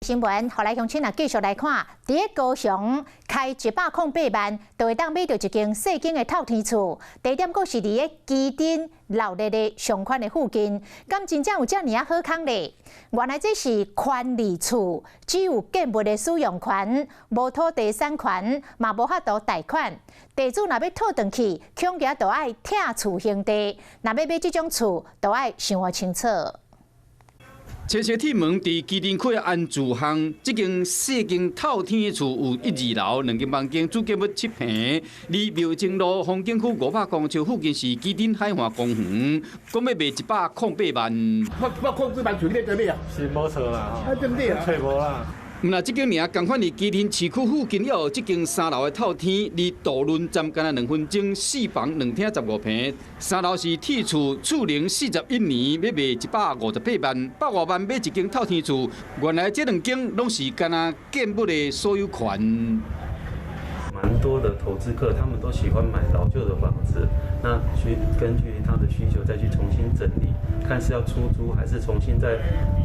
新聞，予來鄉親啊，繼續來看，佇咧高雄開108萬，就會當買著一間細間的透天厝，地點閣是佇咧旗津鬧熱的商圈的附近，敢真正有遮爾仔好康咧？原來這是權利厝，只有建物的使用權，無土地產權，嘛無法度貸款。地主若欲討轉去，恐驚就愛拆厝還地；若欲買這種厝，就愛想清楚。車車鐵門佇旗津區安住巷，這間四間透天的厝有一二樓兩間房間，主建物7坪，離廟前路風景區500公尺附近是旗津海岸公園，講欲賣108萬。一百空幾萬厝你欲佗買啊？是無錯啦，啊對毋對啊？揣無啦。毋但這間爾，仝款佇旗津市區附近，也有這間三樓的透天，離渡輪站干焦2分鐘，四房兩廳15坪。三樓是鐵厝，厝齡41年，欲賣158萬，百外萬買一間透天厝。原來這兩間攏是干焦建物的所有權。蠻多的投資客，他們都喜歡買老舊的房子，那去根據他的需求再去重新整理，看是要出租還是重新再，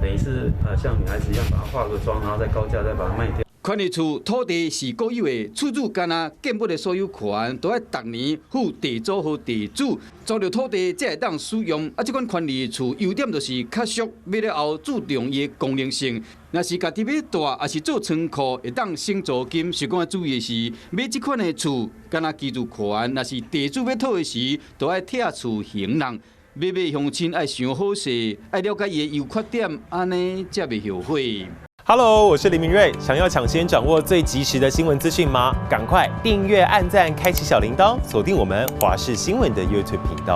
等於是像女孩子一樣把它化個妝，然後再高價再把它賣掉。權利厝土地是國有的，厝主干焦建物的所有權，都愛逐年付地租予地主，租著土地才會當使用。啊，這款權利厝優點就是較俗，買了後注重伊的功能性。若是家己欲蹛，抑是做倉庫，會當省租金。是講愛注意的是，買這款的厝，干焦居住權，若是地主欲討的時，都愛拆厝還人。買賣鄉親愛想好勢，愛了解伊的優缺點，按呢才袂後悔。 Hello，我是林明瑞。想要搶先掌握最及時的新聞資訊嗎？趕快訂閱、按讚、開啟小鈴鐺，鎖定我們華視新聞的 YouTube 頻道。